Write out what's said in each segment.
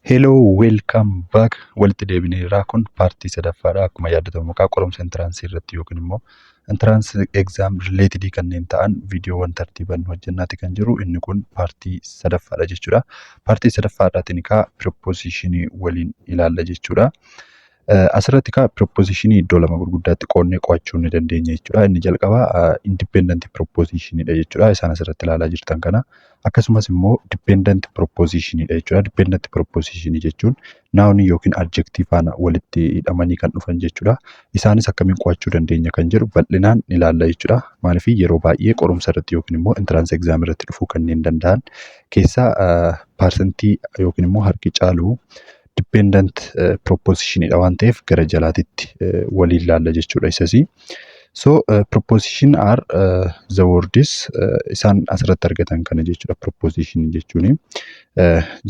Hello, welcome back. Walitti deebineerraa. Kun partii sadaffaadha. Akkuma yaadatamu maqaa qorumsa entrance irratti yookiin immoo entrance exam related kanneen ta'an viidiyoowwan tartiiban hojjennaati kan jiru. Inni kun partii sadaffaadha jechuudha. Partii sadaffaadhaatiin egaa prepositionii waliin ilaalla jechuudha. Asirratti egaa prepositionii iddoo lama gurguddaatti qoodnee qo'achuu ni dandeenya jechuudha. Inni jalqabaa independent prepositionidha jechuudha. Isaan asirratti ilaalaa jirtan kana. Akkasumas immoo dependent prepositionidha jechuudha. Dependent prepositionii jechuun nounii yookiin adjective faana walitti hidhamanii kan dhufan jechuudha. Isaanis akkamiin qo'achuu dandeenya kan jedhu bal'inaan ilaalla jechuudha. Maaliif, yeroo baay'ee qorumsa irratti yookiin immoo entrance exam irratti dhufuu kanneen danda'an keessaa percentii yookiin immoo harki caalu dependent prepositionidha waan ta'eef, gara jalaatitti waliin ilaalla jechuudha isasii. So preposition are the words isaan asirratti argatan kana jechuudha. Preposition jechuun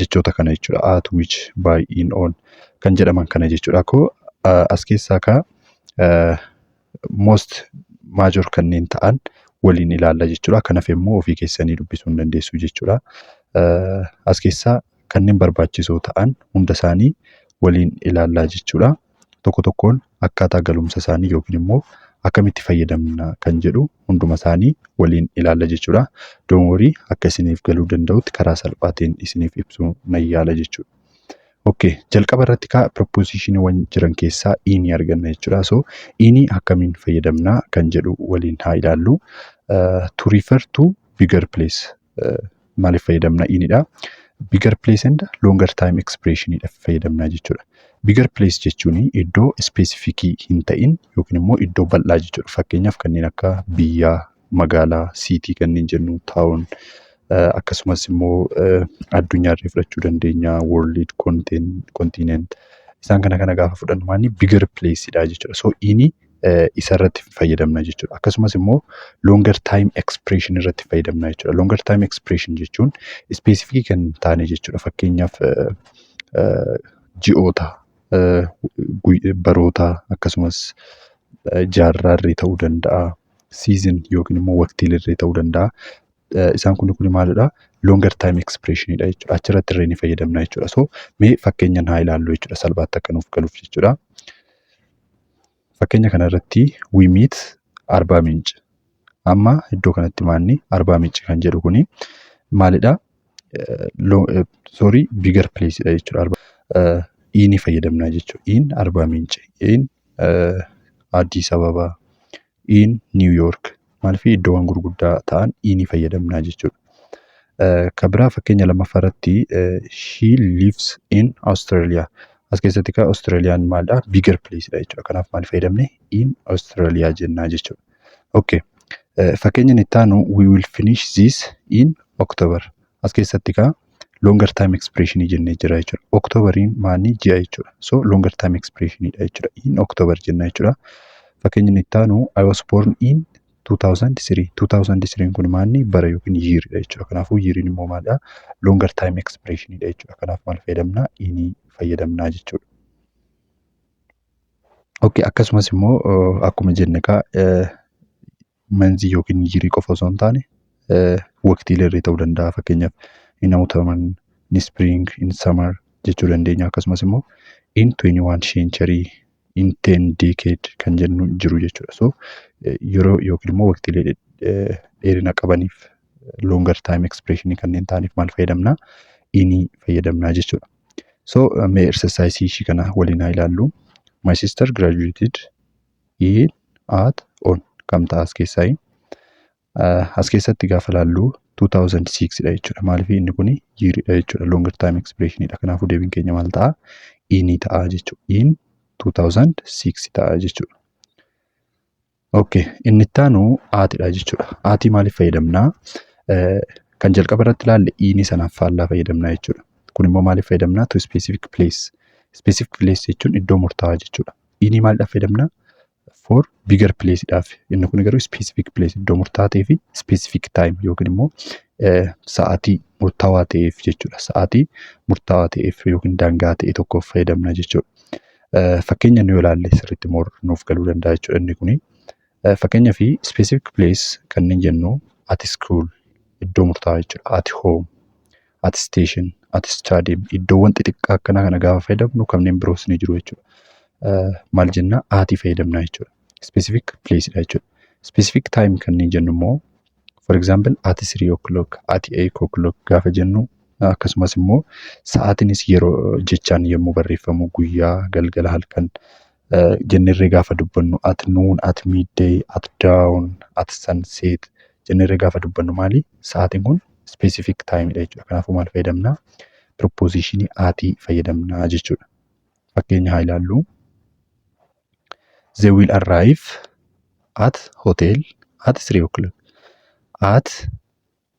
jechoota kana jechuudha. At, which, by, in, on kan jedhaman kana jechuudha. Koo as keessaa ka most major kanneen ta'an waliin ilaalla jechuudha. Kanaaf immoo ofii keessanii dubbisuu hin dandeessu jechuudha. As keessaa kanneen barbaachisoo ta'an hunda isaanii waliin ilaallaa jechuudha. Tokko tokkoon akkaataa galumsa isaanii yookiin immoo akkamitti fayyadamna kan jedhu hunduma isaanii waliin ilaalla jechuudha. Don't worry, akka isiniif galuu danda'utti karaa salphaatiin isiniif ibsuu nan yaala jechuudha. Okay, jalqaba irratti kaa prepositioniiwwan jiran keessaa inii arganna jechuudha. So inii akkamiin fayyadamna kan jedhu waliin haa ilaallu. To refer to bigger place maaliif fayyadamna inidha? Bigger place and longer time expressionidha fayyadamna jechuudha. Bigger place jechuun iddoo specificii hin ta'in yookiin immoo iddoo bal'aa jechuudha. Fakkeenyaaf kanneen akka biyyaa, magaalaa, city kanneen jennu, town, akkasumas immoo addunyaarra fudhachuu dandeenya, world, continent, isaan kana kana gaafa fudhannu maanni bigger placeidha jechuudha. So inni isarratti fayyadamna jechuudha. Akkasumas immoo longer time expression irratti fayyadamna jechuudha. Longer time expression jechuun specificii kan hin taane jechuudha. Fakkeenyaaf ji'oota, baroota, akkasumas jaarraarree ta'uu danda'a. Season yookiin immoo waqtiilee ta'uu danda'a. Isaan kun maalidha? Longer time expressionidha jechuudha. Achirratti illee ni fayyadamna jechuudha. So mee fakkeenyaan haa ilaallu jechuudha, salphaatti akka nuuf galuuf jechuudha. Fakkeenya kanarratti "We meet Arbaa Minch". Amma iddoo kanatti maanni Arbaa Minch kan jedhu kuni maalidha? Sorry, bigger placeidha jechuudha. Inii fayyadamna jechuudha. In Arbaa Minch, in Addis Ababa, in New York. Maaliif, iddoowwan gurguddaa ta'an inii fayyadamna jechuudha. Kan biraa fakkeenya lammaffaa irratti "She lives in Australia". As keessatti kan Australiyaan maalidha? Bigger placeidha jechuudha. Kanaaf maal fayyadamne? In Australia jennaa jechuudha. Okay. Fakkeenya inni itti aanu "We will finish this in October". As keessatti kaa longer time expression jennee jira jechuudha. Octoberiin maani? Ji'a jechuudha. So longer time expressionidha jechuudha. In October jenna jechuudha. Fakkeenya inni itti aanu "I was born in 2003". 2003 kun maanni? Bara yookiin yearidha jechuudha. Kanaafuu yeariin immoo maalidha? Longer time expressionidha jechuudha. Kanaaf maal fayyadamna? Inii fayyadamnaa jechuudha. Okay, akkasumas immoo akkuma jenne kaa monthii yookiin yearii qofa osoo hin taane waqtiilee illee ta'uu danda'a. Fakkeenyaaf in autumn, in spring, in summer jechuu dandeenya. Akkasumas immoo in 21 century, in 10 decade kan jennu jiru jechuudha. So yeroo yookiin immoo waqtiilee dheerina qabaniif, longer time expression kanneen ta'aniif maal fayyadamna? Inii fayyadamnaa jechuudha. So mee exercise ishii kana waliin haa ilaallu. "My sister graduated in, at, on" kam ta'a as keessaa? As keessatti gaafa ilaallu 2006 dha jechuudha. Maaliif, inni kun yearidha jechuudha. Longer time expression dha. Kanaafuu deebiin keenya maal ta'a? Inii ta'a jechuudha. In 2006 ta'a jechuudha. Okay, inni itti aanu atidha jechuudha. Atii maaliif fayyadamnaa? Kan jalqaba irratti ilaalle inii sanaaf faallaa fayyadamnaa jechuudha. Kun immoo maaliif fayyadamnaa? To specific place. Specific place jechuun iddoo murtaa'aa jechuudha. Inii maaliidhaaf fayyadamnaa? For bigger place dhaaf. Inni kun garuu specific place, iddoo murtaa'aa ta'ee fi specific time yookiin immoo sa'aatii murtaawaa ta'eef jechuudha. Sa'aatii murtaawaa ta'eef yookiin daangaa ta'e tokkoof fayyadamna jechuudha. Fakkeenya nu ilaalle sirriitti nuuf galuu danda'a jechuudha inni kuni. Fakkeenyaa fi specific place kanneen jennu at school, iddoo murtaa'aa jechuudha. At home, at station, At stadium, iddoowwan xixiqqaa akkanaa kana gaafa fayyadamnu, kanneen biroos ni jiru jechuudha. Maal jennaa? Atii fayyadamna jechuudha. Specific place dha jechuudha. Specific time kanneen jennu immoo, for example, at 3 o'clock, at 8 o'clock gaafa jennu, akkasumas immoo sa'aatiinis yeroo jechaan yommuu barreeffamu, guyyaa, galgala, halkan jennirree gaafa dubbannu, at noon, at midday, at dawn, at sunset jennirree gaafa dubbannu, maali? Sa'aatiin kun specific time dha jechuudha. Kanaafuu maal fayyadamna? Prepositionii atii fayyadamna jechuudha. Fakkeenya haa ilaallu. They will arrive at hotel at 3 o'clock. At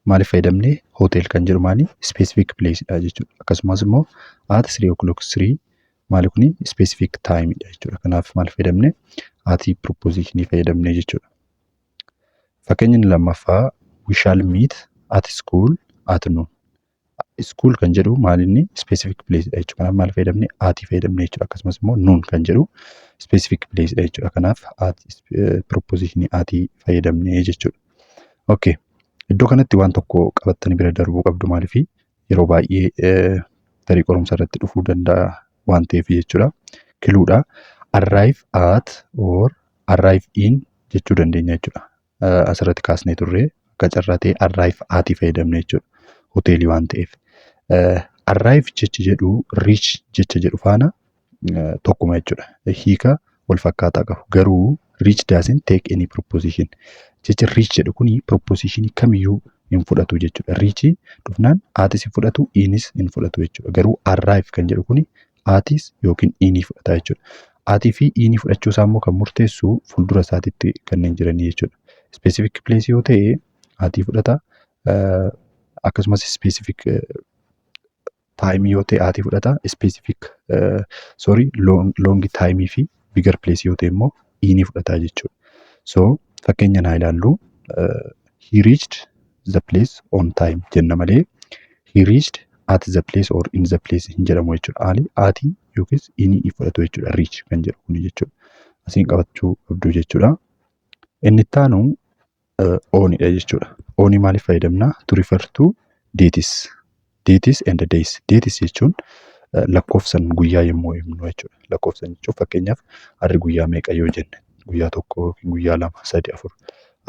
maaliif fayyadamne? Hotel kan jedhu maali? Specific place dha jechuudha. Akkasumas immoo at 3 o'clock, 3 maali kuni? Specific time dha jechuudha. Kanaaf maal fayyadamne? Atii prepositionii fayyadamne jechuudha. Fakkeenyi inni lammaffaa, we shall meet at school at noon. School kan jedhu maal inni? Specific place dha jechuudha. Kanaaf maal fayyadamne? Atii fayyadamne jechuudha. Akkasumas immoo noon kan jedhu specific place dha jechuudha. Kanaaf at prepositionii atii fayyadamne jechuudha. Okay. Iddoo kanatti waan tokko qabattanii bira darbuu qabdu. Maaliifi? Yeroo baay'ee tarii qorumsa irratti dhufuu danda'a waan ta'eef jechuudha. Cluedha. Arrive at or arrive in jechuu dandeenya jechuudha. Asirratti kaasnee turre, akka carraa ta'e arrive atii fayyadamne jechuudha. Hoteelii waan ta'eef. Arrive jechi jedhu reach jecha jedhu faana tokkuma jechuudha. Hiika wal fakkaataa qabu. Garuu reach doesn't take any preposition. Jechi reach jedhu kuni prepositionii kamiyyuu hin fudhatu jechuudha. Reach dhufnaan atis hin fudhatu, inis hin fudhatu jechuudha. Garuu arrive kan jedhu kuni atis yookiin inii fudhata jechuudha. Atii fi inii fudhachuu isaa immoo kan murteessu fuuldura isaatitti kanneen jiranii jechuudha. Specific place yoo ta'e atii fudhata. Akkasumas specific time yoo ta'e atii fudhata. Specific, sorry, long time fi bigger place yoo ta'e immoo inii fudhata jechuudha. So fakkeenya naa ilaallu. He reached the place on time jenna malee he reached at the place or in the place hin jedhamu jechuudha. Ali atii yookiis inii fudhatu jechuudha. Reach kan jedhu kuni jechuudha. Asiin qabachuu qabdu jechuudha. Inni itti aanu onidha jechuudha. Onii maaliif fayyadamna? To refer to dates. Dates and days. Dates jechuun lakkoofsan guyyaa yommuu himnu jechuudha. Lakkoofsan jechuun, fakkeenyaaf, har'i guyyaa meeqa yoo jenne, guyyaa 1 yookiin guyyaa 2, 3, 4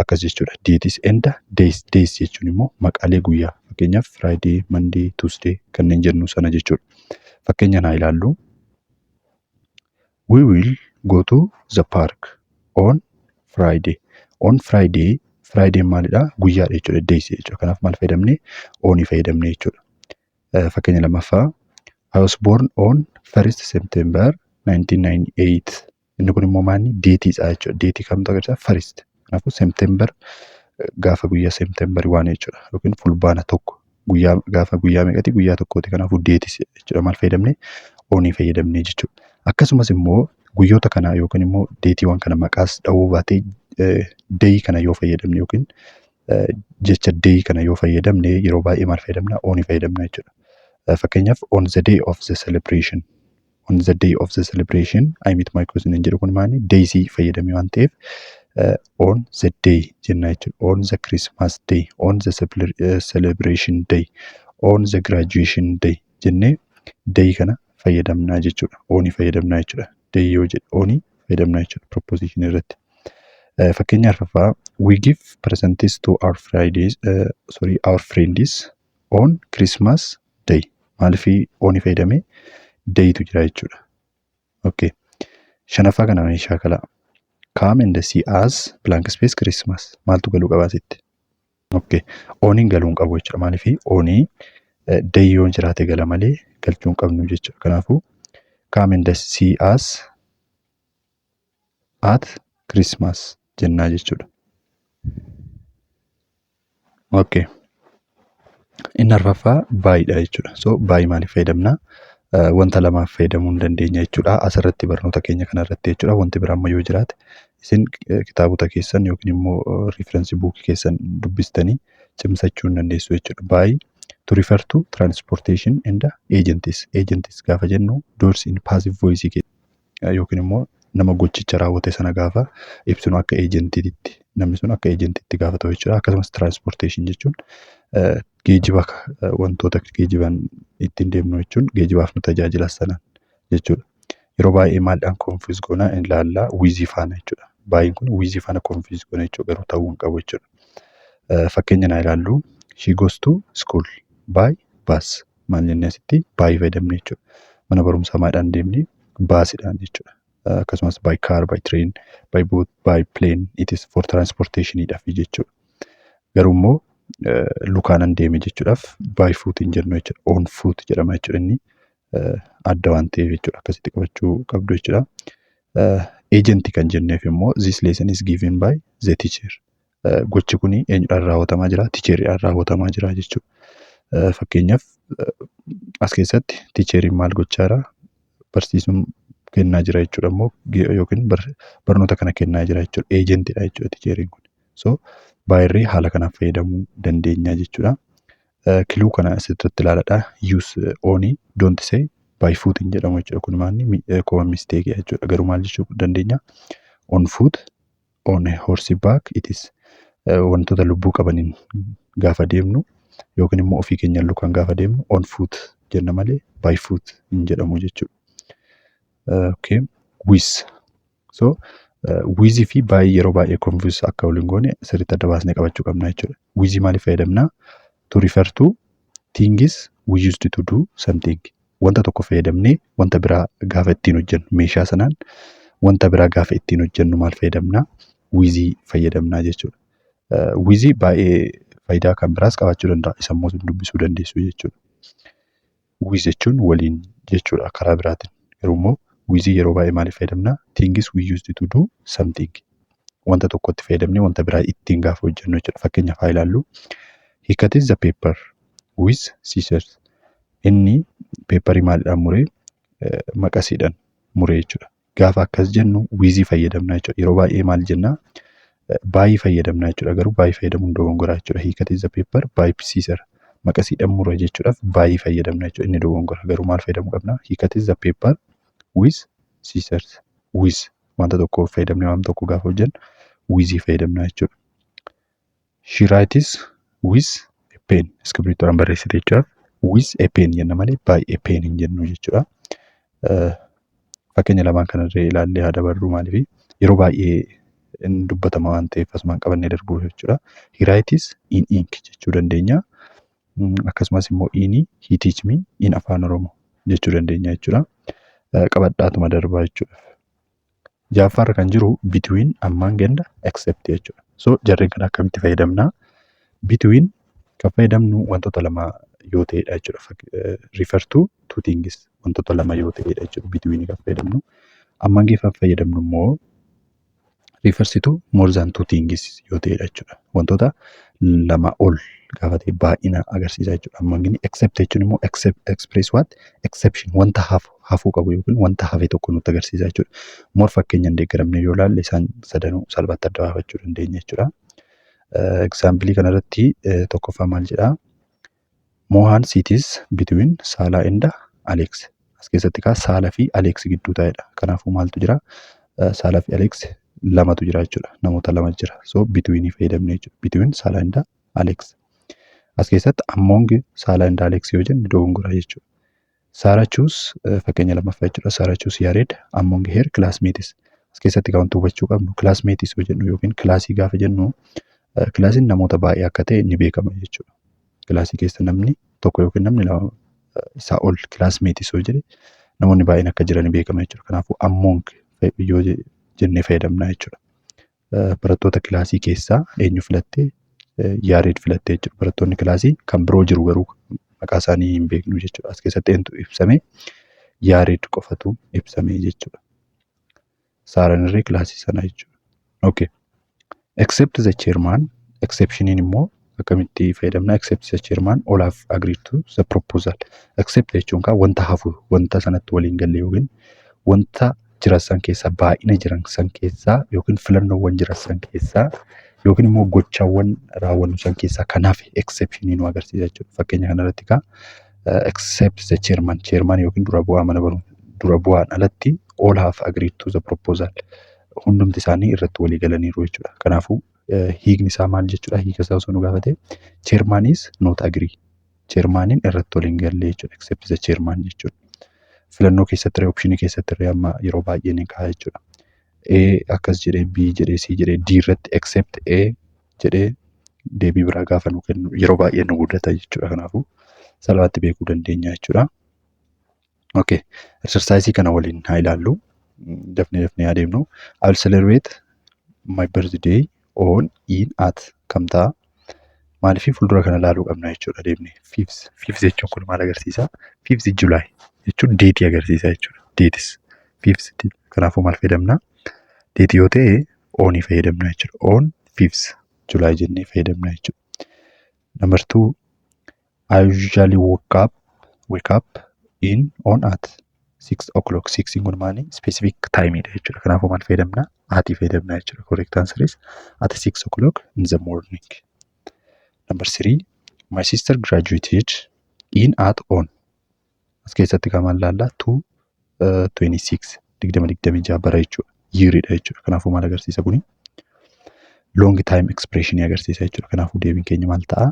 akkas jechuudha. Dates and days. Days jechuun immoo maqaalee guyyaa, fakkeenyaaf Friday, Monday, Tuesday kanneen jennu sana jechuudha. Fakkeenya naa ilaallu. We will go to the park on Friday. On Friday, Friday maalidha? Guyyaadha jechuudha. Days jechuudha. Kanaaf maal fayyadamne? Onii fayyadamne jechuudha. Fakkeenya lammaffaa, I was born on 1st September 1998. Inni kun immoo maali? Dateiidha jechuudha. Dateii kamtu agarsiisa? First. Kanaafuu September gaafa guyyaa September waan jechuudha. Yookiin fulbaana 1 guyyaa gaafa guyyaa meeqati? Guyyaa tokkooti. Kanaafuu dateis jechuudha. Maal fayyadamne? Onii fayyadamne jechuudha. Akkasumas immoo guyyoota kana yookiin immoo dateiiwwan kana maqaas dha'uu baatee, day kana yoo fayyadamne yookiin jecha day kana yoo fayyadamne, yeroo baay'ee maal fayyadamna? Onii fayyadamna jechuudha. Fakkeenyaaf, on the day of the celebration. On the day of the celebration I meet my cousin jedhu kun maali? Daysii fayyadame waan ta'eef on the day jenna jechuudha. On the Christmas day, on the celebration day, on the graduation day jennee day kana fayyadamnaa jechuudha. Onii fayyadamnaa jechuudha. Day yoo jedhe onii fayyadamnaa jechuudha preposition irratti. Fakkeenya arfaffaa, we give presents to our Fridays, sorry, our friends on Christmas day. Maaliif onii fayyadame? Daytu jira jechuudha. Okay. Shanaffaa kana mee shaakalaa. Come and see us blank space Christmas. Maaltu galuu qaba asitti? Okay. Oniin galuu hin qabu jechuudha. Maaliif? Onii day yoo jiraate gala malee galchuu hin qabnu jechuudha. Kanaafuu come and see us at Christmas jennaa jechuudha. Okay. Inni arfaffaa bydha jechuudha. So by maaliif fayyadamna? Wanta lamaaf fayyadamuu hin dandeenya jechuudha. Asirratti barnoota keenya kanarratti jechuudha. Wanti biraa amma yoo jiraate isin kitaabota keessan yookiin immoo reference bookii keessan dubbistanii cimsachuu hin dandeessu jechuudha. By to refer to transportation and agents. Agents gaafa jennu doers in passive voice yookiin immoo nama gochicha raawwate sana gaafa ibsinu, akka agentiitti, namni sun akka agentiitti gaafa ta'u jechuudha. Akkasumas transportation jechuun Geejjiba, wantoota geejjibaan ittiin deemnu jechuun geejjibaaf nu tajaajila sanaan jechuudha. Yeroo baay'ee maaldhaan confuse goona ilaallaa with faana jechuudha. Byiin kun with faana confuse goona jechuudha, garuu ta'uu hin qabu jechuudha. Fakkeenya naa ilaallu: she goes to school by bus. Maal jennee asitti by fayyadamne jechuudha. Mana barumsaa maadhaan deemni? Busiidhaan jechuudha. Akkasumas by car, by train, by boat, by plane, it is for transportationidhaaf jechuudha. Garuu immoo lukaanan deeme jechuudhaaf by foot hin jennu jechuudha. On foot jedhama jechuudha, inni adda waan ta'eef jechuudha. Akkasitti qabachuu qabdu jechuudha. Agentii kan jenneef immoo this lesson is given by the teacher. Gochi kun eenyudhaan raawwatamaa jira? Teacheriidhaan raawwatamaa jira jechuudha. Fakkeenyaaf as keessatti teacheriin maal gochaa jira? Barsiisuun kennaa jira jechuudha immoo yookiin barnoota kana kennaa jira jechuudha. Agentiidha jechuudha teacheriin kun. So by'rree haala kanaan fayyadamuu dandeenya jechuudha. Clue kana asirratti ilaaladha. Use onii, don't say by foot hin jedhamu jechuudha. Kun maanni common mistake jechuudha. Garuu maal jechuu dandeenya? On foot, on horse back, it is wantoota lubbuu qabaniin gaafa deemnu yookiin immoo ofii keenyaan lukaan gaafa deemnu on foot jenna malee by foot hin jedhamu jechuudha. Okay. With. So with fi by yeroo baay'ee confuse akka waliin goone sirriitti adda baasnee qabachuu qabna jechuudha. With maaliif fayyadamna? To refer to things we used to do something. Wanta tokko fayyadamnee wanta biraa gaafa ittiin hojjennu, meeshaa sanaan wanta biraa gaafa ittiin hojjennu maal fayyadamna? With fayyadamna jechuudha. With baay'ee faayidaa kan biraas qabaachuu danda'a. Isa immoo dubbisuu dandeessu jechuudha. With jechuun waliin jechuudha karaa biraatiin. Garuu immoo with yeroo baay'ee maaliif fayyadamna? Things we used to do something. Wanta tokkotti fayyadamnee wanta biraa ittiin gaafa hojjennu jechuudha. Fakkeenyaaf haa ilaallu. He cuts the paper with scissors. Inni paperii maaliidhaan muree? Maqasiidhaan muree jechuudha. Gaafa akkas jennu with fayyadamna jechuudha. Yeroo baay'ee maal jennaa? By fayyadamna jechuudha. Garuu by fayyadamuun dogongoraa jechuudha. He cuts the paper by scissors. Maqasiidhaan mure jechuudhaaf by fayyadamna jechuudha. Inni dogongora. Garuu maal fayyadamuu qabna? He cuts the paper with scissors. With wanta tokko fayyadamnee waan tokko gaafa hojjennu with fayyadamna jechuudha. She writes with a pen. Iskibiritoodhaan barreessite jechuudha. With a pen jenna malee by a pen hin jennu jechuudha. Fakkeenya lamaan kanarree ilaallee haa dabarru, maaliifi yeroo baay'ee inni dubbatama waan ta'eef asumaan qabannee darbuu jechuudha. He writes in ink jechuu dandeenya. Akkasumas immoo in he teach me in Afaan Oromoo jechuu dandeenya jechuudha. Qabadhaatuma darbaa jechuudha. Ja'affaarra kan jiru between, among and except jechuudha. So jarreen kana akkamitti fayyadamna? Between kan fayyadamnu wantoota lama yoo ta'edha jechuudha. Refer to two things, wantoota lama yoo ta'edha jechuudha between kan fayyadamnu. Among kan fayyadamnu immoo refers to more than two things yoo ta'edha jechuudha. Wantoota lama ol gaafa ta'e baay'ina agarsiisa jechuudha. Among. Except jechuun immoo express what? Exception, wanta hafu, hafuu qabu yookiin wanta hafe tokko nutti agarsiisa jechuudha. More fakkeenya hin deeggaramne yoo ilaalle isaan sadanuu salphaatti adda baafachuu dandeenya jechuudha. Example kanarratti tokkoffaa maal jedhaa? Mohan sits between Saalaa and Alex. As keessatti kaa Saalaa fi Alex gidduu taa'edha. Kanaafuu maaltu jira? Saalaa fi Alex lamatu jira jechuudha. Namoota lama jira. So between fayyadamne jechuudha. Between Saalaa and Alex. As keessatti among Saalaa and Alex yoo jenne dogongora jechuudha. Saaraa choose, fakkeenya lammaffaa jechuudha. Saaraa choose Yared among her classmates. As keessatti kan wanti hubachuu qabnu classmates yoo jennu yookiin kilaasii gaafa jennu kilaasiin namoota baay'ee akka ta'e ni beekama jechuudha. Kilaasii keessa namni tokko yookiin namni lama isaa ol classmates yoo jedhe namoonni baay'een akka jiran ni beekama jechuudha. Kanaafuu among yoo jennee fayyadamna jechuudha. Barattoota kilaasii keessaa eenyu filattee? Yaareed filattee jechuudha. Barattoonni kilaasii kan biroo jiru, garuu maqaa isaanii hin beeknu jechuudha. As keessatti eenyutu ibsame? Yaareed qofatu ibsame jechuudha. Saaraan irree kilaasii sana jechuudha. Okay. Except the chairman, exceptioniin immoo akkamitti fayyadamna? Except the chairman, all have agreed to the proposal. Except jechuun kaa wanta hafu, wanta sanatti waliin galle yookiin wanta jiran san keessaa, baay'ina jiran san keessaa yookiin filannoowwan jiran san keessaa yookiin immoo gochaawwan raawwannu san keessaa kan hafe exceptionii nu agarsiisa jechuudha. Fakkeenya kanarratti kaa except the chairman, chairman yookiin dura bu'aa mana barumsaa, dura bu'aan alatti all have agreed to the proposal. Hundumti isaanii irratti walii galaniiru jechuudha. Kanaafuu Hiikni isaa maal jechuudha? Hiika isaa osoo nu gaafate, chairman is not agree. Chairmaniin irratti waliin galle jechuudha. Except the chairman jechuudha. Filannoo keessatti, optionii keessatti illee amma yeroo baay'ee ni ka'a jechuudha. A akkas jedhee, B jedhee, C jedhee, D irratti except A jedhee deebii biraa gaafa nu kennu yeroo baay'ee nu mudata jechuudha. Kanaafuu salphaatti beekuu dandeenya jechuudha. Okay. Exercise kana waliin haa ilaallu. Dafnee dafnee adeemnu. I will celebrate my birthday on, in, at kam ta'a? Maaliif fuuldura kana ilaaluu qabna jechuudha deemnee. Fifth. Fifth jechuun kun maal agarsiisa? Fifth July jechuun dateii agarsiisa jechuudha. Dates. Fifth. Kanaafuu maal fayyadamna? Dateii yoo ta'e onii fayyadamna jechuudha. On fifth July jennee fayyadamna jechuudha. Number two, I usually wake up in, on, at 6 o'clock. Sixiin kun maali? Specific timeidha jechuudha. Kanaafuu maal fayyadamna? Atii fayyadamna jechuudha. Correct answer is at 6 o'clock in the morning. Number three, my sister graduated in, at, on. As keessatti kan maal ilaallaa? 2 26, 2026 bara jechuudha. Yearidha jechuudha. Kanaafuu maal agarsiisa kuni? Long time expression agarsiisa jechuudha. Kanaafuu deebiin keenya maal ta'a?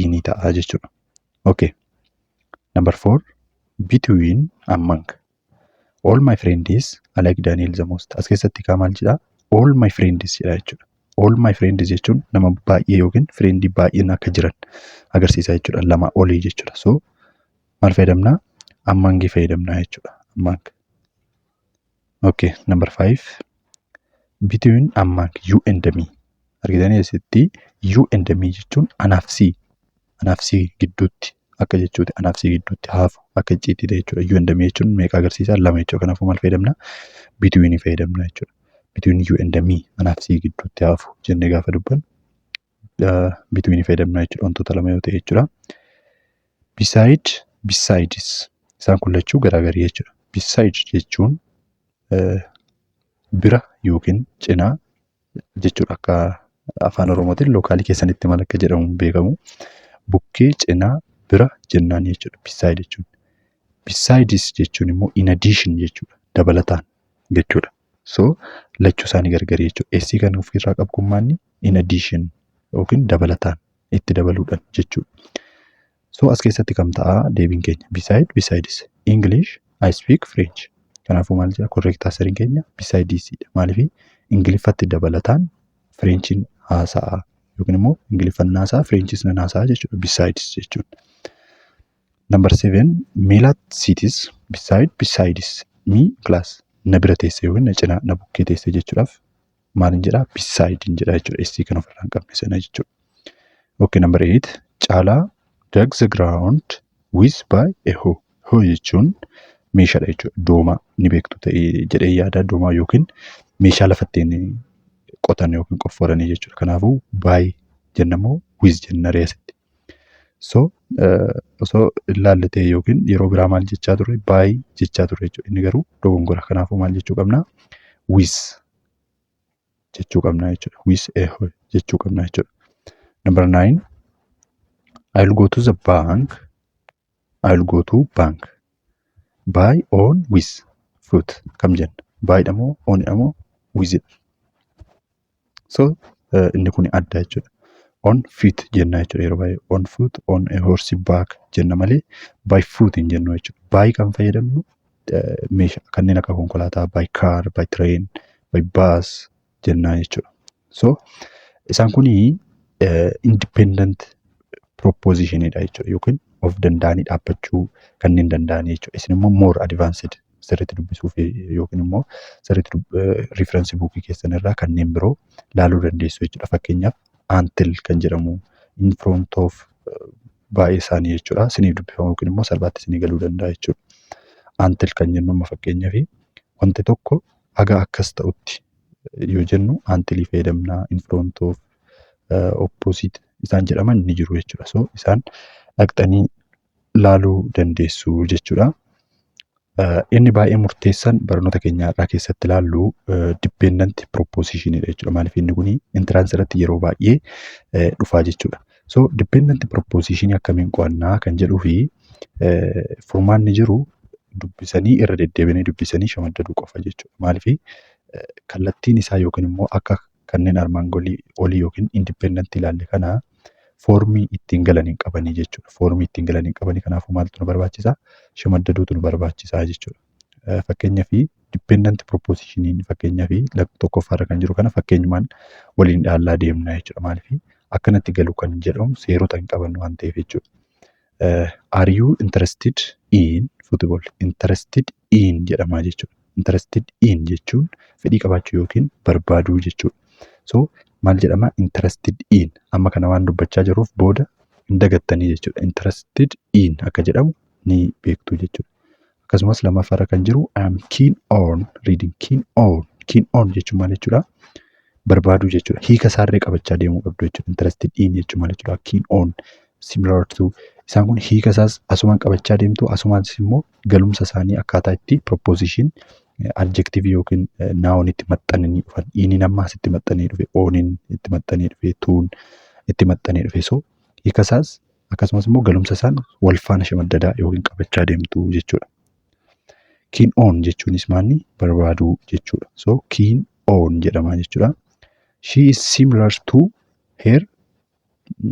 Inii ta'a jechuudha. Okay. Number four, between, among. All my friends, I like Daniel the most. As keessatti kaa maal jedhaa? All my friends jedha jechuudha. All my friends jechuun nama baay'ee yookiin friendii baay'een akka jiran agarsiisa jechuudha. Lama olii jechuudha. So maal fayyadamnaa? Amongii fayyadamnaa jechuudha. Among. Okay, number five. Between, among, you and me. Argitanii, asitti you and me jechuun anaaf si gidduutti akka jechuuti. Anaaf si gidduutti haafu akka icciitiidha jechuudha. You and me jechuun meeqa agarsiisa? Lama jechuudha. Kanaafuu maal fayyadamna? Between fayyadamna jechuudha. Between you and me, anaaf si gidduutti haafu jennee gaafa dubbannu between fayyadamna jechuudha. Wantoota lama yoo ta'e jechuudha. Beside, besides, isaan kun lachuu garaagarii jechuudha. Beside jechuun bira yookiin cinaa jechuudha. Akka afaan Oromootiin localii keessanitti maal akka jedhamu hin beekamu. Bukkee, cinaa, bira jennaan jechuudha. Beside jechuun. Besides jechuun immoo in addition jechuudha. Dabalataan jechuudha. So lachuu isaanii gargari jechuudha. S kan ofirraa qabu kun maanni? In addition yookiin dabalataan, itti dabaluudhaan jechuudha. So as keessatti kam ta'a deebiin keenya? Beside, besides. English, I speak French. Kanaafuu maal jedha? Correct answeriin keenya besides dha. Maaliif? Ingiliffatti dabalataan Frenchiin haasa'a yookiin immoo Ingiliffan haasa'a, Frenchis nan haasa'a jechuudha besides jechuun. Number seven, Melat sits beside, besides me class. Na bira teesse yookiin na cinaa, na bukkee teesse jechuudhaaf maalin jedhaa? Beside hin jedhaa jechuudha. S kan ofirraa hin qabne sana jechuudha. Okay, number eight, Caalaa dug the ground with, by, a hoe. Hoe jechuun meeshaadha jechuudha. Doomaa ni beektu ta'ee jedhee yaada, doomaa yookiin meeshaa lafa ittiin qotan yookiin qofforanii jechuudha. Kanaafuu by jenna moo with jenna ree asitti? So osoo ilaalle ta'e yookiin yeroo biraa maal jechaa turre? By jechaa turre jechuudha. Inni garuu dogongora. Kanaafuu maal jechuu qabna? With jechuu qabna jechuudha. With a hoe jechuu qabna jechuudha. Number nine, I will go to the bank. I will go to bank. By, on, with, foot kam jenna? By dha moo, on dha moo, with dha? So inni kun adda jechuudha. On foot jenna jechuudha yeroo baay'ee. On foot, on a horse back jenna malee by foot hin jennu jechuudha. By kan fayyadamnu meeshaa kanneen akka konkolaataa, by car, by train, by bus jennaa jechuudha. So isaan kunii independent propositionidha jechuudha yookiin of danda'anii dhaabbachuu kanneen danda'anii jechuudha. Isin immoo more advanced sirriitti dubbisuuf yookiin immoo sirriitti reference bookii keessan irraa kanneen biroo laaluu dandeessu jechuudha. Fakkeenyaaf until kan jedhamu, in front of, baay'ee isaanii jechuudha. Isiniif dubbifamu yookiin immoo salphaatti isinii galuu danda'a jechuudha. Until kan jennu amma fakkeenyaaf wanti tokko haga akkas ta'utti yoo jennu untilii fayyadamna, in front of, opposite isaan jedhaman ni jiru jechuudha. So isaan dhaqxanii laaluu dandeessu jechuudha. Inni baay'ee murteessaan barnoota keenya har'aa keessatti ilaallu dependent propositionidha jechuudha. Maaliif? Inni kun entrance irratti yeroo baay'ee dhufaa jechuudha. So dependent propositionii akkamiin qo'annaa kan jedhuu fi furmaanni jiru dubbisanii, irra deddeebianii dubbisanii shamaddaduu qofa jechuudha. Maaliif? Kallattiin isaa yookiin immoo akka Kanneen armaan olii yookiin independent ilaalle kana foormii ittiin galan hin qabanii jechuudha. Foormii ittiin galan hin qabanii, kanaafuu maaltu nu barbaachisa? Shamaddaduutu nu barbaachisaa jechuudha. Fakkeenyaaf, dependent proposition, fakkeenyaaf, tokkoffaarra kan jiru kana fakkeenyumaan waliin ilaallaa deemna jechuudha. Maaliif akkanatti galu kan jedhamu seerota hin qaban waan ta'eef jechuudha. Are you interested in football? Interested in jedhama jechuudha. Interested in jechuun fedhii qabaachuu yookiin barbaaduu jechuudha. So maal jedhama? Interested in. Amma kana waan dubbachaa jiruuf booda hin dagattanii jechuudha. Interested in akka jedhamu ni beektu jechuudha. Akkasumas lammaffaarra kan jiru "I am keen on reading." Keen on. Keen on jechuun maal jechuudha? Barbaaduu jechuudha. Hiika isaarree qabachaa deemuu qabdu jechuudha. Interested in jechuun maal jechuudha? Keen on, similar to, isaan kun hiika isaas asumaan qabachaa deemtu, asumaan immoo galumsa isaanii akkaataa itti preposition, adjective yookiin noun itti maxxananii dhufan. Iniin amma asitti maxxanee dhufe, oniin itti maxxanee dhufe, toon itti maxxanee dhufe. So hiika isaas akkasumas immoo galumsa isaan wal faana shamaddadaa yookiin qabachaa deemtu jechuudha. Keen on jechuunis maanni? Barbaaduu jechuudha. So keen on jedhama jechuudha. She is similar to her,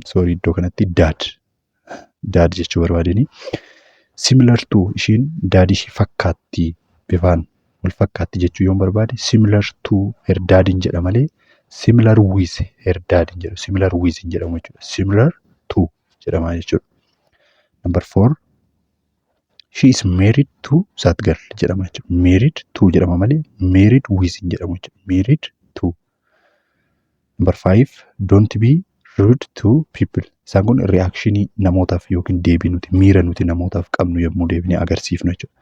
sorry, iddoo kanatti dad, dad jechuu barbaadeni. Similar to, ishiin dadii ishii fakkaatti, bifaan wal fakkaatti jechuu yoon barbaade, similar to her dadiin jedha malee similar with her dadiin jedhu, similar with hin jedhamu jechuudha. Similar to jedhama jechuudha. Number four, "She is married to that girl" jedhama jechuudha. Married to jedhama malee married with hin jedhamu jechuudha. Married to. Number five, "Don't be rude to people." Isaan kun reactionii namootaaf yookiin deebii nuti, miira nuti namootaaf qabnu yommuu deebinee agarsiifnu jechuudha.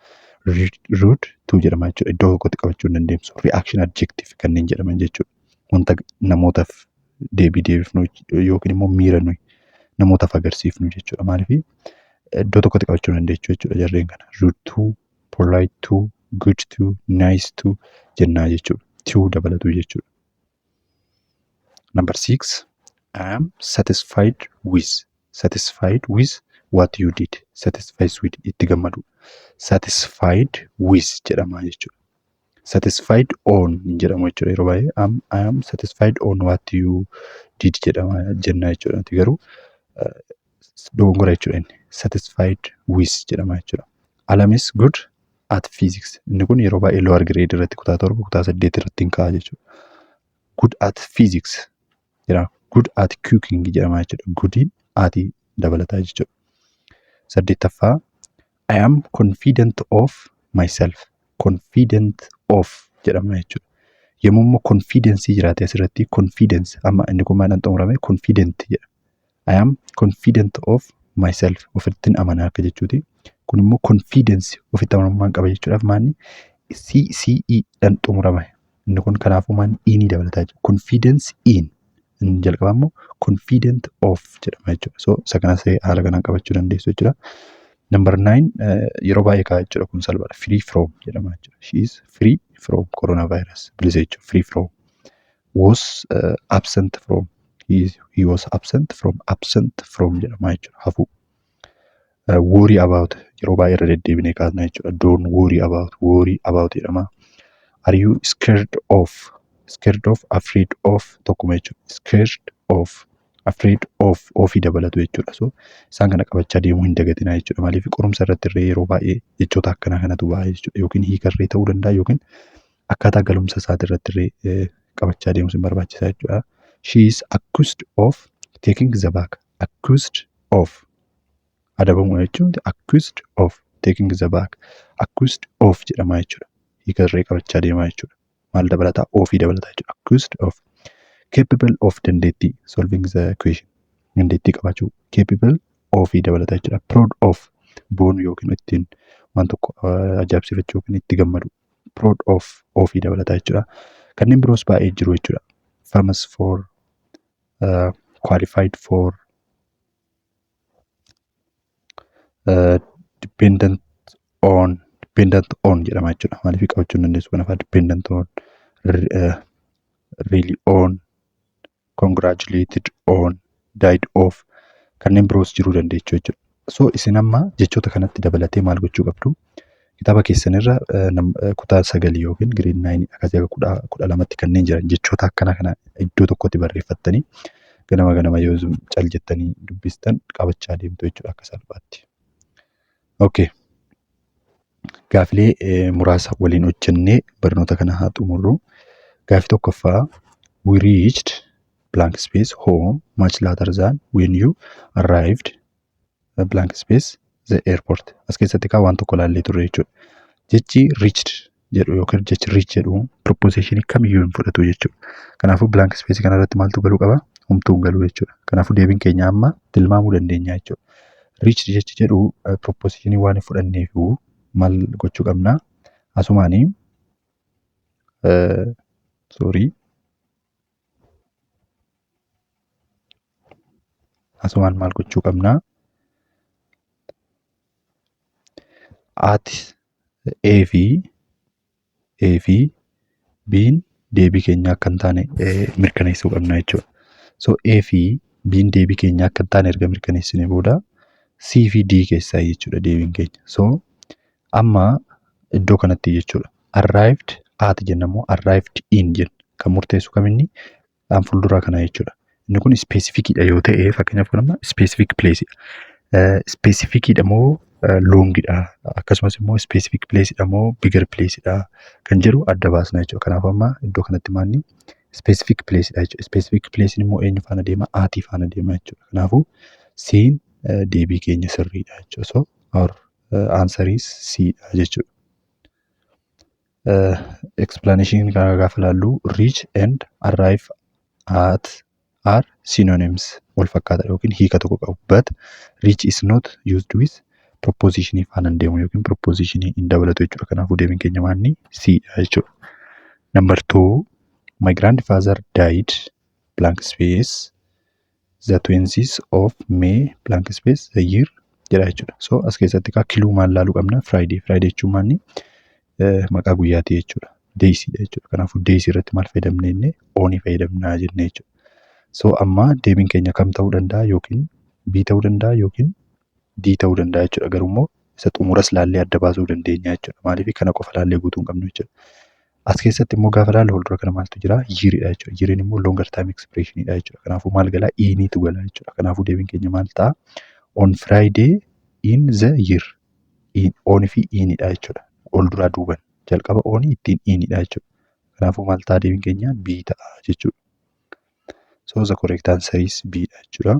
Rude to jedhama jechuudha. Iddoo tokkotti qabachuu hin dandeessu. Reaction adjective kanneen jedhaman jechuudha. Wanta namootaaf deebii deebifnu yookiin immoo miira nuyi namootaaf agarsiifnu jechuudha. Maaliif iddoo tokkotti qabachuu hin dandeessu jechuudha jarreen kana. Rude to, polite to, good to, nice to jennaa jechuudha. To dabalatu jechuudha. Number six, "I am satisfied with." Satisfied with what you did. Satisfied with, itti gammadu. Satisfied with jedhama jechuudha. Satisfied on hin jedhamu jechuudha yeroo baay'ee. "I am satisfied on what you did" jedhama jenna jechuudha. Nuti garuu dogongora jechuudha inni. Satisfied with jedhama jechuudha. "Alam is good at physics." Inni kun yeroo baay'ee lower grade irratti, kutaa 7, kutaa 8 irratti hin ka'a jechuudha. Good at physics jedhama. Good at cooking jedhama jechuudha. Goodiin atii dabalataa jechuudha. Saddeettaffaa, "I am confident of myself." Confident of jedhama jechuudha. Yommuu immoo confidence jiraate asirratti, confidence, amma inni kun maadhaan xumurame? Confident jedha. I am confident of myself, ofittin amanaa akka jechuuti. Kun immoo confidence, ofitti amanamummaan qaba jechuudhaaf maanni? C C E dhaan xumurame. Inni kun kanaafuu maanni? Inii dabalataa jechuudha. Confidence in. Inni jalqabaa immoo confident of jedhama jechuudha. So isa kanas haala kanaan qabachuu dandeessu jechuudha. Number nine yeroo baay'ee ka'a jechuudha, kun salphaadha. Free from jedhama jechuudha. She is free from coronavirus. Bilisa jechuudha. Free from. Was absent from. He was absent from. Absent from jedhama jechuudha. Hafuu. Worry about yeroo baay'ee irra deddeebinee kaasna jechuudha. Don't worry about. Worry about jedhama. Are you scared of? Scared of, afraid of tokkuma jechuudha. Scared of, afraid of, ofii dabalatu jechuudha. So isaan kana qabachaa deemuu hin dagatinaa jechuudha. Maaliif qorumsa irratti illee yeroo baay'ee jechoota akkanaa kanatu ba'a jechuudha. Yookiin hiikarree ta'uu danda'a yookiin akkaataa galumsa isaati irratti illee qabachaa deemuun sin barbaachisaa jechuudha. She is accused of taking the bag. Accused of, adabamuu jechuun, accused of taking the bag. Accused of jedhama jechuudha. Hiikarree qabachaa deemaa jechuudha. Maal dabalataa? Ofii dabalataa jechuudha. Accused of. Capable of, dandeettii, solving the equation, dandeettii qabaachuu, capable ofii dabalataa jechuudha. Proud of, boonu yookiin ittiin waan tokko ajaa'ibsiifachuu yookiin itti gammadu, proud of, ofii dabalataa jechuudha. Kanneen biroos baay'ee jiru jechuudha. Famous for, qualified for, dependent on, dependent on jedhama jechuudha. Maaliif qabachuu hin dandeessu kanaafaa dependent on, really on, congratulated on, died of, kanneen biroos jiruu dandeechuu jechuudha. So isin amma jechoota kanatti dabalatee maal gochuu qabdu? Kitaaba keessanirra kutaa 9 yookiin grade 9 akkasii akka 12tti kanneen jiran jechoota akkana kana iddoo tokkotti barreeffattanii ganama ganama yoo cal jettanii dubbistan qabachaa deemtu jechuudha akka salphaatti. Okay. Gaafilee muraasa waliin hojjennee barnoota kana haa xumurru. Gaafii tokkoffaa, we reached blank space home much later than when you arrived blank space the airport. As keessatti kaa waan tokko laallee turre jechuudha. Jechi reached jedhu yookiin jechi reach jedhu prepositionii kamiyyuu hin fudhatu jechuudha. Kanaafuu blank space kana irratti maaltu galuu qaba? Homtuu hin galu jechuudha. Kanaafuu deebiin keenya amma tilmaamuu dandeenya jechuudha. Reached jechi jedhu prepositionii waan hin fudhanneefu maal gochuu qabna? Asumaanii, sorry, asumaan maal gochuu qabna? At A fi B'n deebii keenya akka hin taane mirkaneessuu qabna jechuudha. So A fi B'n deebii keenya akka hin taane erga mirkaneessine booda C fi D keessaa jechuudha deebiin keenya. So amma iddoo kanatti jechuudha. Arrived at jenna immoo arrived in jenna. Kan murteessu kaminni kan fuulduraa kana jechuudha. Inni kun specificiidha yoo ta'e, fakkeenyaaf kun amma specific placeidha. Specificiidha moo longidha, akkasumas immoo specific placeidha moo bigger placeidha kan jedhu adda baasna jechuudha. Kanaaf amma iddoo kanatti maanni specific placeidha jechuudha. Specific place immoo eenyu faana deema? Atii faana deema jechuudha. Kanaafuu C'n deebii keenya sirriidha jechuudha. So our answer is C dha jechuudha. Explanation kana gaafa ilaallu, reach and arrive at are synonyms, wal fakkaata yookiin hiika tokko qabu, but reach is not used with prepositionii faana hin deemu yookiin prepositionii hin dabalatu jechuudha. Kanaafuu deebiin keenya maanni C dha jechuudha. Number two, my grandfather died blank space the 20th of May blank space the year jedha jechuudha. So as keessatti kaa clue maal laaluu qabna? Friday. Friday jechuun maanni maqaa guyyaati jechuudha. Daysiidha jechuudha. Kanaafuu daysii irratti maal fayyadamne jennee? Onii fayyadamnaa jennee jechuudha. So amma deebiin keenya kam ta'uu danda'a? Yookiin B ta'uu danda'a yookiin D ta'uu danda'a jechuudha. Garuu immoo isa xumuras laallee adda baasuu dandeenya jechuudha. Maaliif kana qofa laallee guutuu hin qabnu jechuudha. As keessatti immoo gaafa laallu fuuldura kana maaltu jira? Yearidha jechuudha. Yeariin immoo longer time expressionidha jechuudha. Kanaafuu maal galaa? Iniitu gala jechuudha. Kanaafuu deebiin keenya maal ta'a? On Friday in the year. In, on fi inidha jechuudha. Ol duraa duuban. Jalqaba onii ittiin inidha jechuudha. Kanaafuu maal ta'a deebiin keenya? B ta'a jechuudha. So the correct answer is B dha jechuudha.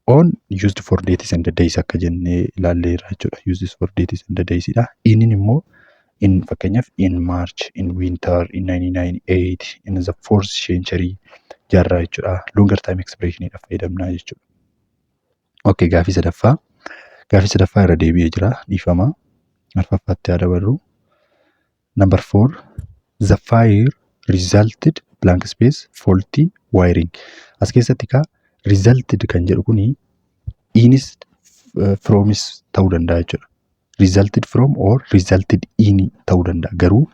On used for dates and days akka jennee ilaalleerra jechuudha. Used for dates and days dha. Inin immoo in, fakkeenyaaf, in March, in winter, in 1998, in the fourth century jaarraa jechuudha. Longer time expression dha fayyadamnaa jechuudha. Okay, gaafii sadaffaa. Gaafii sadaffaa irra deebi'ee jira. Dhiifama. Arfaffaatti haa dabarru. Number four, the fire resulted blank space faulty wiring. As keessatti kaa resulted kan jedhu kuni inis fromis ta'uu danda'a jechuudha. Resulted from or resulted in ta'uu danda'a. Garuu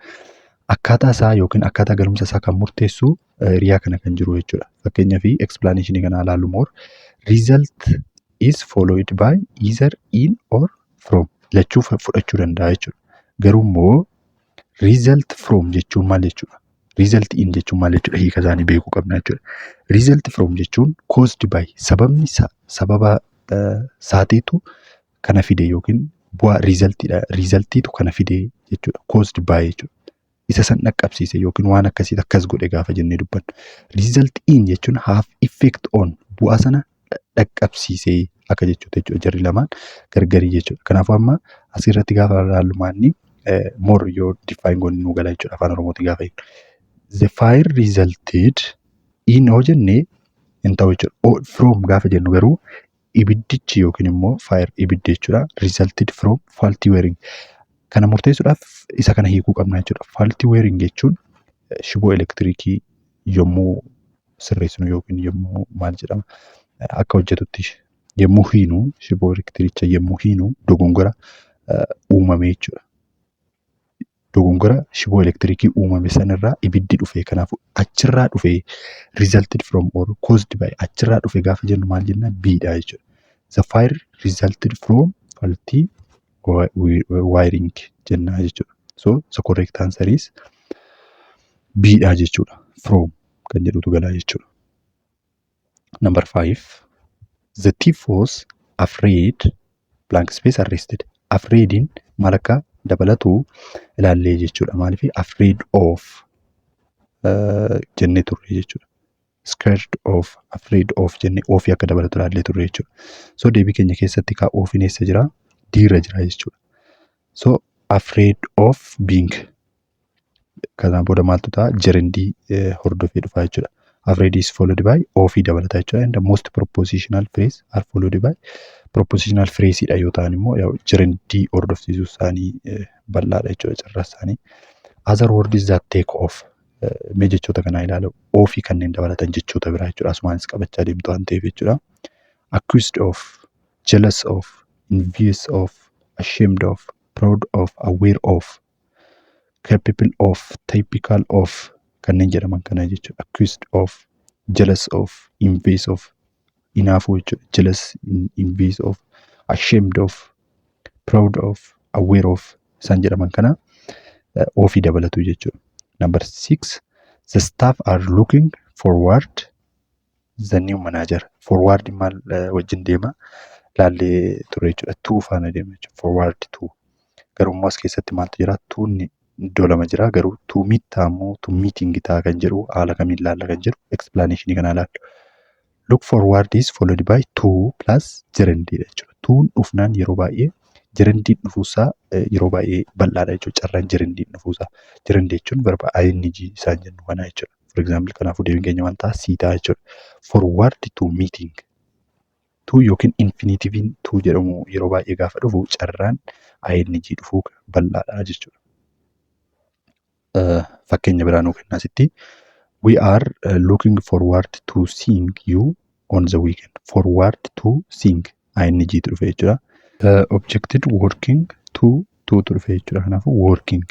akkaataa isaa yookiin akkaataa galumsa isaa kan murteessu riyaa kana kan jiru jechuudha. Fakkeenyaaf explanation kana ilaallu more, result is followed by either in or from, lachuu fudhachuu danda'a jechuudha. Garuu immoo result from jechuun maal jechuudha? Result in jechuun maal jechuudha? Hiika isaanii beekuu qabna jechuudha. Result from jechuun caused by, sababni sababa saaxiitu kana fide yookiin bu'aa resultiidha. Resultiitu kana fide jechuudha. Caused by jechuudha. Isa san dhaqqabsiise yookiin waan akkasii akkas godhe gaafa jennee dubbannu. Result in jechuun have effect on, bu'aa sana dhaqqabsiisee akka jechuudha jechuudha. Jarri lamaan gargarii jechuudha. Kanaafuu amma asirratti gaafa ilaallu maanni more yoo define goone nu gala jechuudha afaan Oromootiin gaafa hiiknu. The fire resulted in yoo jenne hin ta'u jechuudha. From gaafa jennu garuu ibiddichi yookiin immoo fire, ibiddi jechuudha. Resulted from faulty wiring. Kana murteessuudhaaf isa kana hiikuu qabna jechuudha. Faulty wiring jechuun shiboo elektiriikii yommuu sirreessinu yookiin yommuu maal jedhama akka hojjetutti yommuu hiinu, shiboo elektiricha yommuu hiinu dogongora uumame jechuudha. Dogongora shiboo elektiriikii uumame sanirraa ibiddi dhufe, kanaafuu achirraa dhufe, resulted from or caused by, achirraa dhufe gaafa jennu maal jenna? B dha jechuudha. The fire resulted from faulty Wearing jennaa jechuudha. So the correct answer is B dha jechuudha. From kan jedhutu galaa jechuudha. Number five, the thief was afraid blank space arrested. Afraidin maal akka dabalatu ilaallee jechuudha. Maaliif afraid of jennee turre jechuudha. Scared of, afraid of jennee ofii akka dabalatu ilaallee turre jechuudha. So deebii keenya keessatti kaa ofiin eessa jira? D irra jira jechuudha. So afraid of being, kanaan booda maaltu ta'a? Gerundii hordofee dhufa jechuudha. Afraid is followed by ofii dabalata jechuudha. And the most prepositional phrase are followed by prepositional phrase dha yoo ta'an immoo gerundii hordofsiisuu isaanii bal'aadha jechuudha carraa isaanii. Other words that take of, mee jechoota kanaa ilaalu, ofii kanneen dabalatan jechoota biraa jechuudha. Asumaanis qabachaa deemtu waan ta'eef jechuudha. Accused of, jealous of, envious of, ashamed of, proud of, aware of, capable of, typical of kanneen jedhaman kana jechuudha. Accused of, jealous of, envious of, inaafuu jechuudha. Jealous, envious of, ashamed of, proud of, aware of isaan jedhaman kana ofii dabalatu jechuudha. Number six, the staff are looking forward the new manager. Forward maal wajjin deema? Laallee ture jechuudha. To faana deema jechuudha. Forward to. Garuu immoo as keessatti maaltu jira? Toonni iddoo lama jira. Garuu to meet ta'a moo to meeting ta'a kan jedhu haala kamiin laalla kan jedhu explanation kanaa ilaallu. Look forward is followed by to plus gerund jechuudha. Toon dhufnaan yeroo baay'ee gerundiin dhufuusaa yeroo baay'ee bal'aadha jechuudha. Carraan gerundiin dhufuusaa. Gerund jechuun verb ing isaan jennu kana jechuudha. For example, kanaafuu deebiin keenya maal ta'a? C ta'a jechuudha. Forward to meeting. To yookiin infinitiviin to jedhamu yeroo baay'ee gaafa dhufu carraan ing dhufuu bal'aadha jechuudha. Fakkeenya biraa nuu kennaa asitti. We are looking forward to seeing you on the weekend. Forward to seeing ing tu dhufe jechuudha. Objected working to tu dhufe jechuudha. Kanaafuu working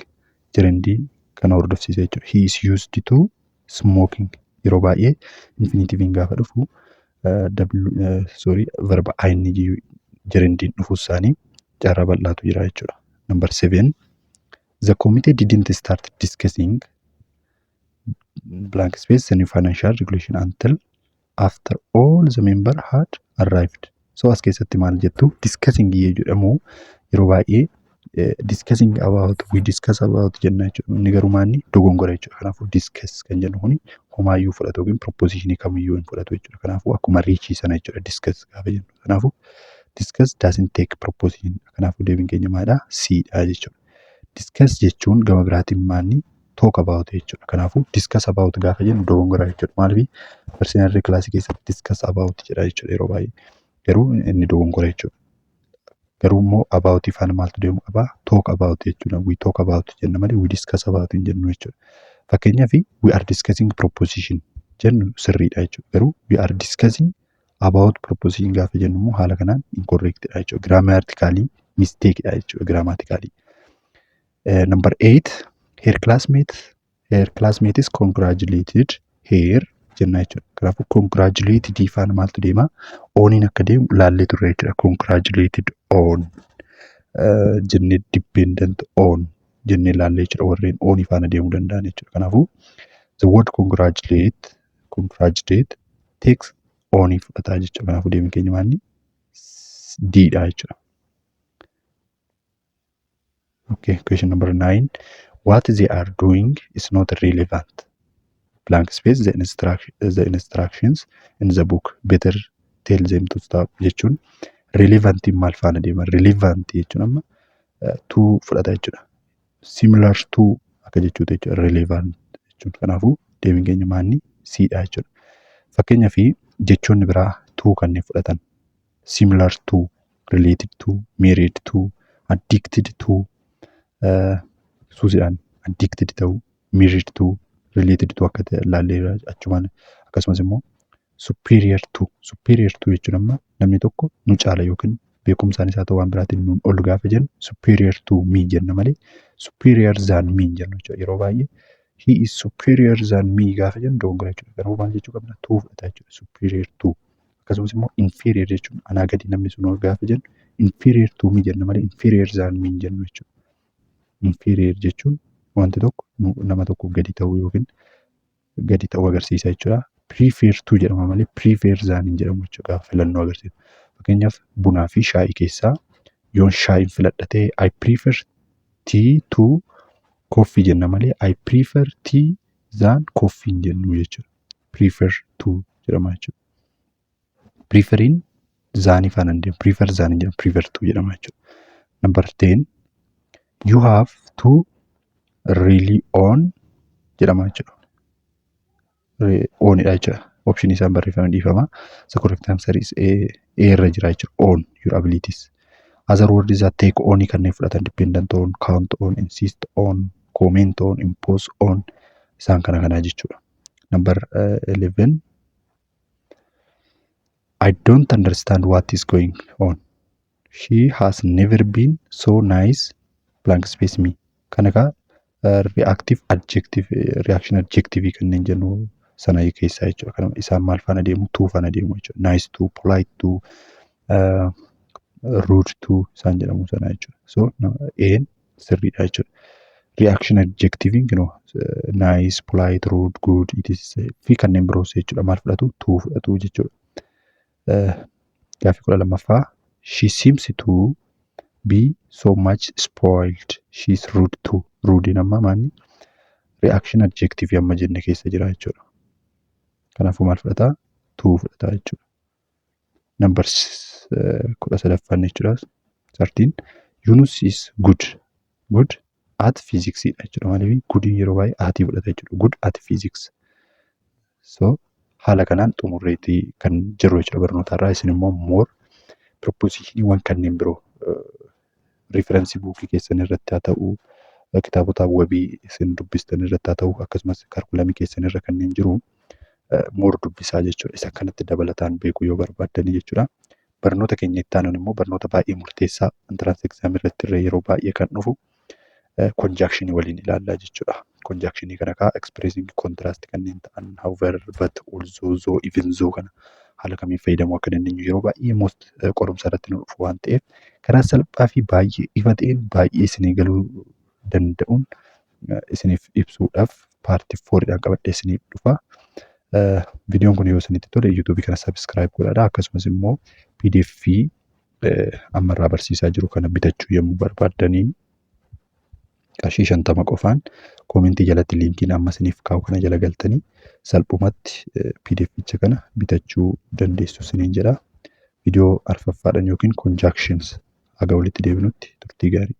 gerundii kana hordofsiisa jechuudha. He is used to smoking. Yeroo baay'ee infinitiviin gaafa dhufu, sorry, verb ing gerundiin dhufuu isaanii carraa bal'aatu jira jechuudha. Number seven, the committee didn't start discussing blank space the new financial regulation until after all the member had arrived. So as keessatti maal jettu? Discussing jedhamu yeroo baay'ee discussing about, we discuss about jenna jechuudha. Inni garuu maanni dogongora jechuudha. Kanaafuu discuss kan jennu kuni homaayyuu fudhatu yookiin prepositionii kamiyyuu hin fudhatu jechuudha. Kanaafuu akkuma reachii sana jechuudha discuss gaafa jennu. Kanaafuu discuss doesn't take preposition. Kanaafuu deebiin keenya maalidha? C dha jechuudha. Discuss jechuun gama biraatiin maanni talk about jechuudha. Kanaafuu discuss about gaafa jennu dogongora jechuudha. Maaliif barsiisaan kilaasii keessatti discuss about jedha jechuudha yeroo baay'ee. Garuu inni dogongora jechuudha. Garuu immoo about faana maaltu deemu qaba? Talk about jechuudha. We talk about jenna malee we discuss about hin jennu jechuudha. Fakkeenyaaf, we are discussing proposition jennu sirriidha jechuudha. Garuu we are discussing about proposition gaafa jennu immoo haala kanaan incorrect dha jechuudha. Grammatically mistake dha jechuudha grammatically. Number eight, her classmates congratulated her jenna jechuudha. Kanaafuu congratulated faana maaltu deema? Oniin akka deemu laallee turre jechuudha. Congratulated on jennee, dependent on jennee laallee jechuudha, warreen onii faana deemuu danda'an jechuudha. Kanaafuu the word congratulate takes onii fudhataa jechuudha. Kanaafuu deebiin keenya maalni? D dha jechuudha. Okay, question number nine. What they are doing is not relevant. Blank space the instructions in the book. Better tell them to stop jechuun relevant maal faana deema? Relevant jechuun amma to fudhata jechuudha. Similar to akka jechuuti jechuudha. Relevant jechuun kanaafuu deebiin keenya maalni? C dha jechuudha. Fakkeenyaaf, jechoonni biraa to kanneen fudhatan similar to, related to, married to, addicted to, suusiidhaan addicted ta'uu, married to, related to akka ta'e ilaallee achumaan. Akkasumas immoo superior to. Superior to jechuun amma namni tokko nu caala yookiin beekumsaan isaa ta'uu waan biraatiin nuun ol gaafa jennu superior to me jenna malee superior than me hin jennu jechuudha. Yeroo baay'ee he is superior than me gaafa jennu dogongora jechuudha. Garuu maal jechuu qabna? To fudhata jechuudha. Superior to. Akkasumas immoo inferior jechuun anaa gadi namni sun ol gaafa jennu Inferior to me jenna malee inferior than me hin jennu jechuudha. Inferior jechuun wanti tokko nama tokkoof gadi ta'uu yookiin gadi ta'uu agarsiisa jechuudha. Prefer to jedhama malee prefer than hin jedhamu jechuudha gaafa filannoo agarsiisa. Fakkeenyaaf, bunaa fi shaayii keessaa yoon shaayiin filadha ta'e, "I prefer tea to coffee" jenna malee "I prefer tea than coffee" hin jennu jechuudha. Prefer to jedhama jechuudha. Preferiin thanii faana hin deemu. Prefer than hin jedhamu. Prefer to jedhama jechuudha. Number 10, you have to rely on jedhama jechuudha. Onidha jechuudha. Option isaan barreeffame, dhiifama. The correct answer is A, A irra jira jechuudha. On your abilities. Other words that take on kanneen fudhatan dependent on, count on, insist on, comment on, impose on, isaan kana kanaa jechuudha. Number 11, I don't understand what is going on. She has never been so nice blank space me. Kana kaa reactive adjective, reaction adjective kanneen jennu sana keessaa jechuudha. Kana isaan maal faana deemu? To faana deemu jechuudha. Nice to, polite to, rude to isaan jedhamu sana jechuudha. So A'n sirriidha jechuudha. Reaction adjective kunoo nice, polite, rude, good, it is fi kanneen biroos jechuudha. Maal fudhatu? To fudhatu jechuudha. Gaaffii 12ffaa, she seems to be so much spoiled. She is rude to. Rude amma maanni reaction adjective amma jenne keessa jira jechuudha. Kanaafuu maal fudhataa? To fudhataa jechuudha. Number 13ffaan jechuudha. 13, Yunus is good. Good at physics dha jechuudha. Maaliif? Goodiin yeroo baay'ee atii fudhata jechuudha. Good at physics. So haala kanaan xumurreetii kan jirru jechuudha barnoota irraa. Isin immoo more prepositioniiwwan kanneen biroo reference bookii keessan irratti haa ta'u, kitaabota wabii isin dubbistan irratti haa ta'u, akkasumas curriculumii keessan irra kanneen jiru more dubbisaa jechuudha. Isa kanatti dabalataan beekuu yoo barbaaddanii jechuudha. Barnoota keenya itti aanuun immoo barnoota baay'ee murteessaa entrance examii irratti illee yeroo baay'ee kan dhufu conjunctionii waliin ilaallaa jechuudha. Conjunctionii kana kaa expressing contrast kanneen ta'an however, but, although, though, even though kana haala kamiin fayyadamuu akka dandeenyu yeroo baay'ee most qorumsa irratti nu dhufu waan ta'eef, karaa salphaa fi baay'ee ifa ta'een baay'ee isinii galuu danda'uun isiniif ibsuudhaaf part fouriidhaan qabadhee isiniif dhufa. Viidiyoon kun yoo isinitti tole, YouTubeii kana subscribe godhaadha. Akkasumas immoo PDF ammarraa barsiisaa jiru kana bitachuu yommuu barbaaddanii, qarshii 50 qofaan commentii jalatti linkiin amma isiniif kaa'u kana jala galtanii salphumatti PDFicha kana bitachuu dandeessu isiniin jedha. Viidiyoo arfaffaadhaan yookiin conjunctions haga walitti deebinutti turtii gaarii.